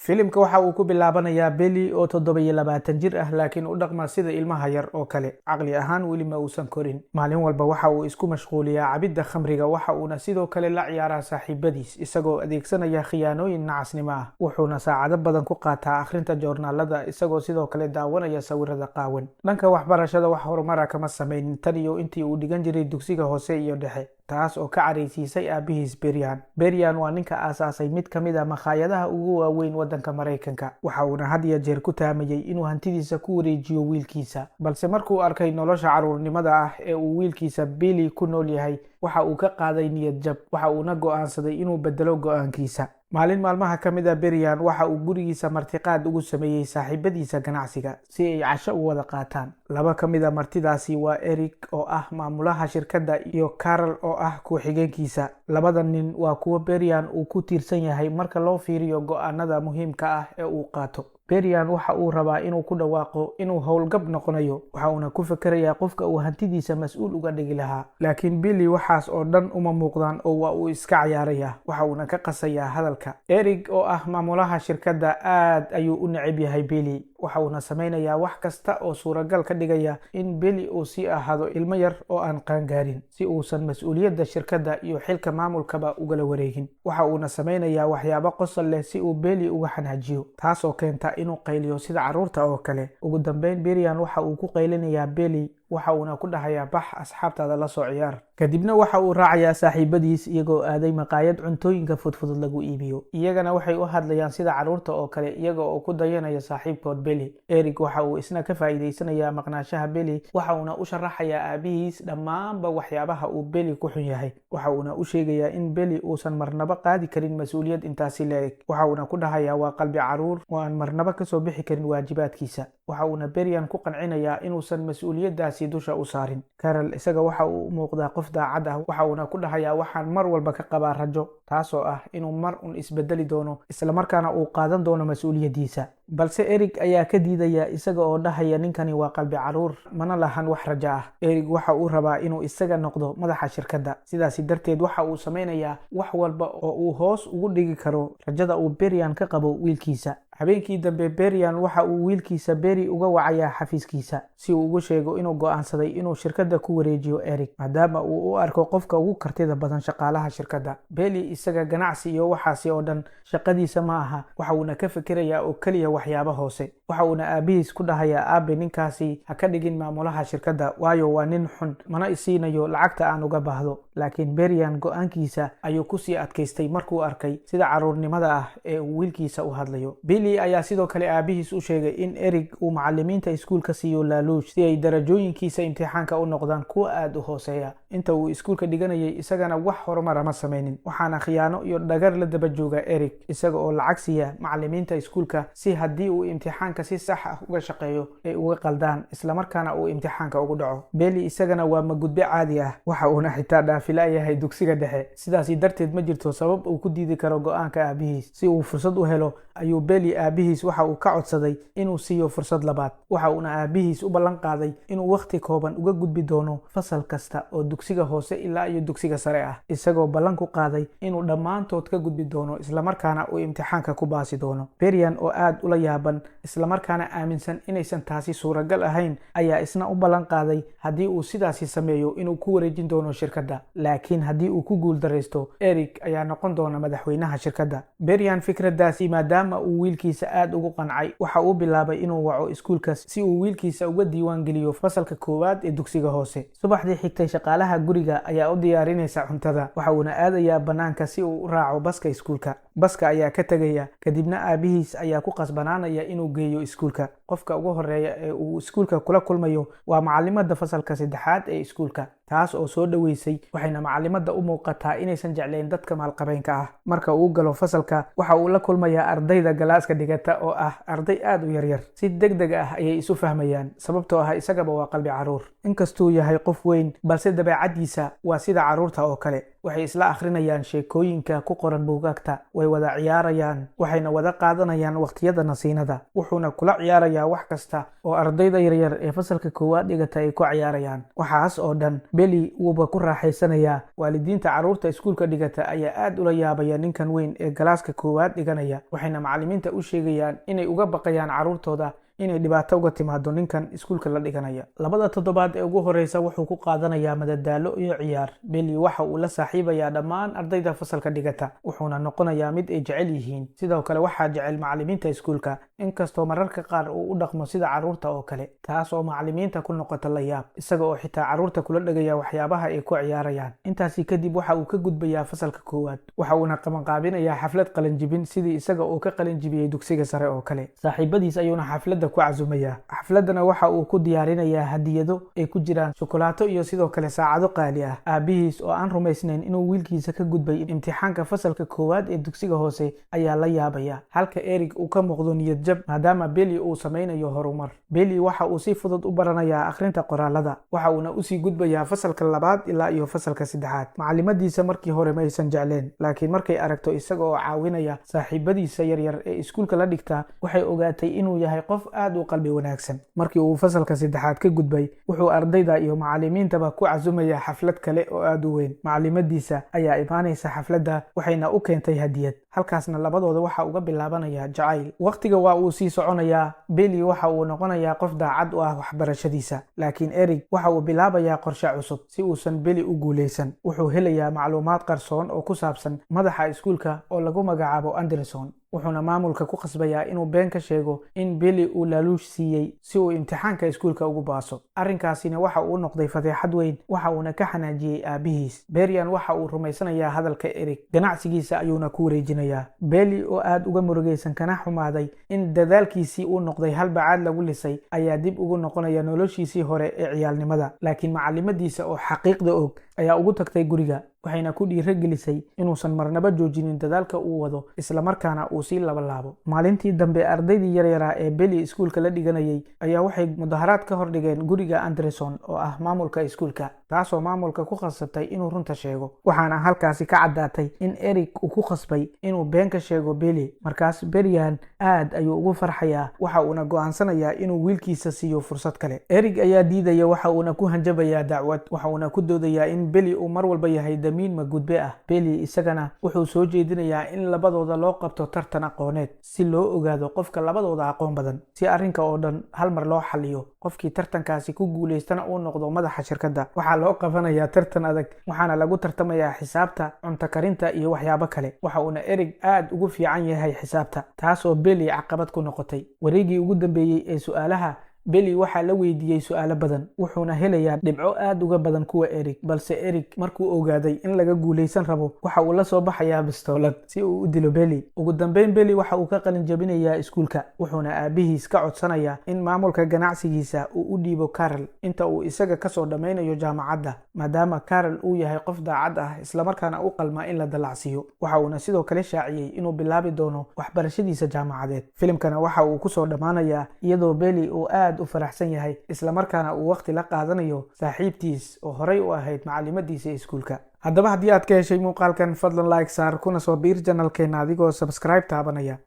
Filimka waxa uu ku bilaabanayaa Billy oo 27 jir ah, laakiin u dhaqma sida ilmaha yar oo kale. Caqli ahaan weli ma uusan korin. Maalin walba waxa uu isku mashquuliyaa cabidda khamriga, waxa uuna sidoo kale la ciyaaraa saaxiibadiis isagoo adeegsanaya khiyaanooyin nacasnimo ah. Wuxuuna saacado badan ku qaataa akhrinta joornaalada, isagoo sidoo kale daawanaya sawirada qaawan. Dhanka waxbarashada wax horumara kama samaynin tan iyo intii uu dhigan jiray dugsiga hoose iyo dhexe, taas oo ka caraysiisay aabihiis Beryan. Beryan waa ninka aasaasay mid ka mid ah makhaayadaha ugu waaweyn waddanka Maraykanka, waxa uuna had iyo jeer ku taamayey inuu hantidiisa ku wareejiyo wiilkiisa. Balse markuu arkay nolosha caruurnimada ah ee uu wiilkiisa Billy ku nool yahay, waxa uu ka qaaday niyad jab, waxa uuna go'aansaday inuu bedelo go'aankiisa. Maalin maalmaha ka mid ah, Beryan waxa uu gurigiisa martiqaad ugu sameeyey saaxiibadiisa ganacsiga si ay casho u wada qaataan. Laba ka mid ah martidaasi waa Eric oo ah maamulaha shirkadda iyo Carol oo ah ku-xigeenkiisa. Labada nin waa kuwo Beryan uu ku tiirsan yahay marka loo fiiriyo go'aanada muhiimka ah ee uu qaato. Beryan waxa uu rabaa inuu ku dhawaaqo inuu howlgab noqonayo, waxa uuna ku fikerayaa qofka uu hantidiisa mas'uul uga dhigi lahaa. Laakiin Billy waxaas oo dhan uma muuqdaan oo waa uu iska cayaarayaa, waxa uuna ka qasayaa hadalka. Eric oo ah maamulaha shirkadda aad ayuu u neceb yahay Billy, waxa uuna sameynayaa wax kasta oo suuragal ka dhigaya in Billy uu sii ahaado ilmo yar oo aan qaangaarin, si uusan mas'uuliyadda shirkadda iyo xilka maamulkaba ugala wareegin. Waxa uuna sameynayaa waxyaabo qosol leh si uu Billy uga xanaajiyo, taasoo keenta inuu qayliyo sida carruurta oo kale. Ugu dambeyn, Beryan waxa uu ku qaylinayaa Billy, waxa uuna ku dhahayaa, "Bax, asxaabtaada la soo ciyaar." Kadibna waxa uu raacayaa saaxiibadiis iyagoo aaday maqaayad cuntooyinka fudfudud lagu iibiyo. Iyagana waxay u hadlayaan sida carruurta oo kale, iyaga oo ku dayanaya saaxiibkood Billy. Eric waxa uu isna ka faa'iidaysanayaa maqnaanshaha Billy, waxa uuna u sharaxayaa aabihiis dhammaanba waxyaabaha uu Billy ku xun yahay. Waxa uuna u sheegayaa in Billy uusan marnaba qaadi karin mas'uuliyad intaasi la eg. Waxa uuna ku dhahayaa waa qalbi caruur oo aan marnaba kasoo bixi karin waajibaadkiisa. Waxa uuna Beryan ku qancinayaa inuusan mas'uuliyaddaasi dusha u saarin. Carol isaga waxa uu u muuqdaa qof daacad ah, waxa uuna ku dhahayaa, "Waxaan mar walba ka qabaa rajo, taasoo ah inuu mar un isbedeli doono, islamarkaana uu qaadan doono mas'uuliyaddiisa." Balse Eric ayaa ka diidaya, isaga oo dhahaya ninkani waa qalbi caruur, mana lahan wax rajo ah. Eric waxa uu rabaa inuu isaga noqdo madaxa shirkadda, sidaasi darteed waxa uu sameynayaa wax walba oo uu hoos ugu dhigi karo rajada uu Beryan ka qabo wiilkiisa. Habeenkii dambe, Beryan waxa uu wiilkiisa Billy uga wacayaa xafiiskiisa si uu ugu sheego inuu go'aansaday inuu shirkadda ku wareejiyo Eric, maadaama uu u arko qofka ugu kartida badan shaqaalaha shirkadda. Billy isaga ganacsi iyo waxaasi oo dhan shaqadiisa ma aha, waxa uuna ka fikerayaa oo keliya waxyaabo hoose. Waxa uuna aabihiis ku dhahayaa, "Aabe, ninkaasi ha ka dhigin maamulaha shirkadda, waayo waa nin xun, mana isiinayo lacagta aan uga baahdo." Laakiin Beryan go'aankiisa ayuu kusii adkaystay markuu arkay sida caruurnimada ah ee uu wiilkiisa u hadlayo. Billy ayaa sidoo kale aabihiis u sheegay in Eric uu macalimiinta iskuulka siiyo laaluush si ay darajooyinkiisa imtixaanka u noqdaan kuwa aada u hooseeya. Inta uu iskuulka dhiganayay isagana wax horumara ma sameynin, waxaana khiyaano iyo dhagar la daba jooga Eric, isaga oo lacag siiya macalimiinta iskuulka si haddii uu imtixaanka si sax ah uga shaqeeyo ay uga qaldaan, islamarkaana uu imtixaanka ugu dhaco. Billy isagana waa magudbe caadi ah, waxa uuna xitaa dhaafila yahay dugsiga dhexe. Sidaasi darteed ma jirto sabab uu ku diidi karo go'aanka aabihiis. Si uu fursad u helo ayuu Billy aabihiis waxa uu ka codsaday inuu siiyo fursad labaad. Waxa uuna aabihiis u ballan qaaday inuu wakhti kooban uga gudbi doono fasal kasta oo dugsiga hoose ilaa iyo dugsiga sare ah, isagoo ballan ku qaaday inuu dhammaantood ka gudbi doono, islamarkaana uu imtixaanka ku baasi doono. Beryan oo aad ula yaaban, islamarkaana aaminsan inaysan taasi suuragal ahayn, ayaa isna u ballan qaaday haddii uu sidaasi sameeyo inuu ku wareejin doono shirkadda, laakiin haddii uu ku guuldaraysto, Eric ayaa noqon doona madaxweynaha shirkadda. Beryan fikraddaasi maadaama uu wiilkiisa aad ugu qancay, waxa uu bilaabay inuu waco iskuulka si uu wiilkiisa uga diiwaan geliyo fasalka koowaad ee dugsiga hoose. Subaxdii xigtay, shaqaalaha guriga ayaa u diyaarinaysa cuntada, waxa uuna aadayaa bannaanka si uu u raaco baska iskuulka. Baska ayaa ka tegaya, kadibna aabihiis ayaa ku qasbanaanaya inuu geeyo iskuulka. Qofka ugu horeeya ee uu iskuulka kula kulmayo waa macalimada fasalka saddexaad ee iskuulka, taas oo soo dhoweysay. Waxayna macalimada u muuqataa inaysan jeclayn dadka maalqabeynka ah. Marka uu galo fasalka, waxa uu la kulmayaa ardayda galaaska dhigata oo ah arday aad u yaryar. Si deg deg ah ayay isu fahmayaan, sababtoo ah isagaba waa qalbi caruur. Inkastuu yahay qof weyn, balse dabeecaddiisa waa sida carruurta oo kale. Waxay isla akhrinayaan sheekooyinka ku qoran buugaagta, way wada ciyaarayaan, waxayna wada qaadanayaan waqtiyada nasiinada. Wuxuuna kula ciyaarayaa wax kasta oo ardayda yaryar ee fasalka koowaad dhigata ay ku ciyaarayaan. Waxaas oo dhan Beli wuuba ku raaxaysanayaa. Waalidiinta carruurta iskuulka dhigata ayaa aad ula yaabaya ninkan weyn ee galaaska koowaad dhiganaya, waxayna macallimiinta u sheegayaan inay uga baqayaan carruurtooda inay dhibaato uga timaado ninkan iskuulka la dhiganaya. 2da toddobaad ee ugu horeysa wuxuu ku qaadanayaa madadaalo iyo ciyaar. Beli waxa uu la saaxiibayaa dhammaan ardayda fasalka dhigata, wuxuuna noqonayaa mid ay jecel yihiin. Sidoo kale waxaa jecel macallimiinta iskuulka, inkastoo mararka qaar uu u dhaqmo sida carruurta oo kale, taas oo macallimiinta ku noqota la yaab, isaga oo xitaa carruurta kula dhegaya waxyaabaha ay ku ciyaarayaan. Intaasi kadib waxa uu ka gudbayaa fasalka koowaad, waxa uuna qabanqaabinayaa xaflad qalinjibin, sidii isaga oo ka qalinjibiyey dugsiga sare oo kale. Saaxiibadiis ayuuna xafladda ku casumayaa. Xafladana waxa uu ku diyaarinayaa hadiyado ay ku jiraan shukulaato iyo sidoo kale saacado qaali ah. Aabihiis oo aan rumaysnayn inuu wiilkiisa ka gudbay imtixaanka fasalka koowaad ee dugsiga hoose ayaa la yaabaya, halka Erig uu ka muuqdo niyad jab maadaama Beli uu samaynayo horumar. Beli waxa uu si fudud u baranayaa akhrinta qoraalada, waxa uuna usii gudbayaa fasalka labaad ilaa iyo fasalka saddexaad. Macalimadiisa markii hore ma aysan jecleen, laakiin markay aragto isaga oo caawinaya saaxiibadiisa yaryar ee iskuulka la dhigtaa, waxay ogaatay inuu yahay qof aad u qalbi wanaagsan. Markii uu fasalka saddexaad ka gudbay, wuxuu ardayda iyo macallimiintaba ku casumayaa xaflad kale oo aad u weyn. Macalimadiisa ayaa imaanaysa xafladda, waxayna u keentay hadiyad. Halkaasna labadooda waxa uga bilaabanaya jacayl. Waqtiga waa uu sii soconayaa. Beli waxa uu noqonayaa qof daacad u ah waxbarashadiisa, laakiin Erig waxa uu bilaabayaa qorshe cusub si uusan Beli u guuleysan. Wuxuu helayaa macluumaad qarsoon oo ku saabsan madaxa iskuulka oo lagu magacaabo Anderson, wuxuuna maamulka ku khasbayaa inuu been ka sheego in Beli uu laaluush siiyey si uu imtixaanka iskuulka ugu baaso. Arrinkaasina waxa uu noqday fadeexad weyn, waxa uuna ka xanaajiyey aabihiis. Berian waxa uu rumaysanayaa hadalka Erig, ganacsigiisa ayuuna ku wareejinayaa. Beli oo aad uga murugaysan kana xumaaday in dadaalkiisii uu noqday hal bacaad lagu lisay ayaa dib ugu noqonaya noloshiisii hore ee ciyaalnimada, laakiin macalimadiisa oo xaqiiqda og ayaa ugu tagtay guriga, waxayna ku dhiiragelisay inuusan marnaba joojinin dadaalka uu wado, islamarkaana uu sii labalaabo. Maalintii dambe ardaydii yaryaraa ee Beli iskuulka la dhiganayay ayaa waxay mudaharaad ka hordhigeen guriga Anderson oo ah maamulka iskuulka, taasoo maamulka ku khasabtay inuu runta sheego. Waxaana halkaasi ka caddaatay in Erig uu ku khasbay inuu been ka sheego Beli. Markaas Berian aad ayuu ugu farxayaa, waxa uuna go'aansanayaa inuu wiilkiisa siiyo fursad kale. Erig ayaa diidaya, waxa uuna ku hanjabayaa dacwad, waxa uuna ku doodayaa in Beli uu mar walba yahay damiin magudbe ah. Beli isagana wuxuu soo jeedinayaa in labadooda loo qabto tartan aqooneed si loo ogaado qofka labadooda aqoon badan, si arrinka oo dhan hal mar loo xaliyo, qofkii tartankaasi ku guulaystana uu noqdo madaxa shirkadda. Waxaa loo qabanayaa tartan adag, waxaana lagu tartamayaa xisaabta, cunto karinta iyo waxyaabo kale. Waxa uuna Erig aad ugu fiican yahay xisaabta, taasoo Beli caqabad ku noqotay. Wareegii ugu dambeeyey ee su'aalaha, Beli waxaa la weydiiyey su'aalo badan, wuxuuna helayaa dhibco aad uga badan kuwa Erig. Balse Erig markuu ogaaday in laga guulaysan rabo, waxa uu la soo baxayaa bistoolad si uu u dilo Beli. Ugu dambeyn Beli waxa uu ka qalin jabinayaa iskuulka, wuxuuna aabihiis ka codsanayaa in maamulka ganacsigiisa uu u dhiibo Carol inta uu isaga kasoo dhammaynayo jaamacadda, maadaama Carol uu yahay qof daacad ah islamarkaana u qalma in la dallacsiiyo. Waxa uuna sidoo kale shaaciyey inuu bilaabi doono waxbarashadiisa jaamacadeed. Filimkana waxa uu kusoo dhammaanayaa iyadoo Beli uu aad u faraxsan yahay, islamarkaana uu waqti la qaadanayo saaxiibtiis oo horey u ahayd macalimadiisa iskuulka. Haddaba haddii aad ka heshay muuqaalkan, fadlan like saar, kuna soo biir channelkeena adigoo subscribe taabanaya.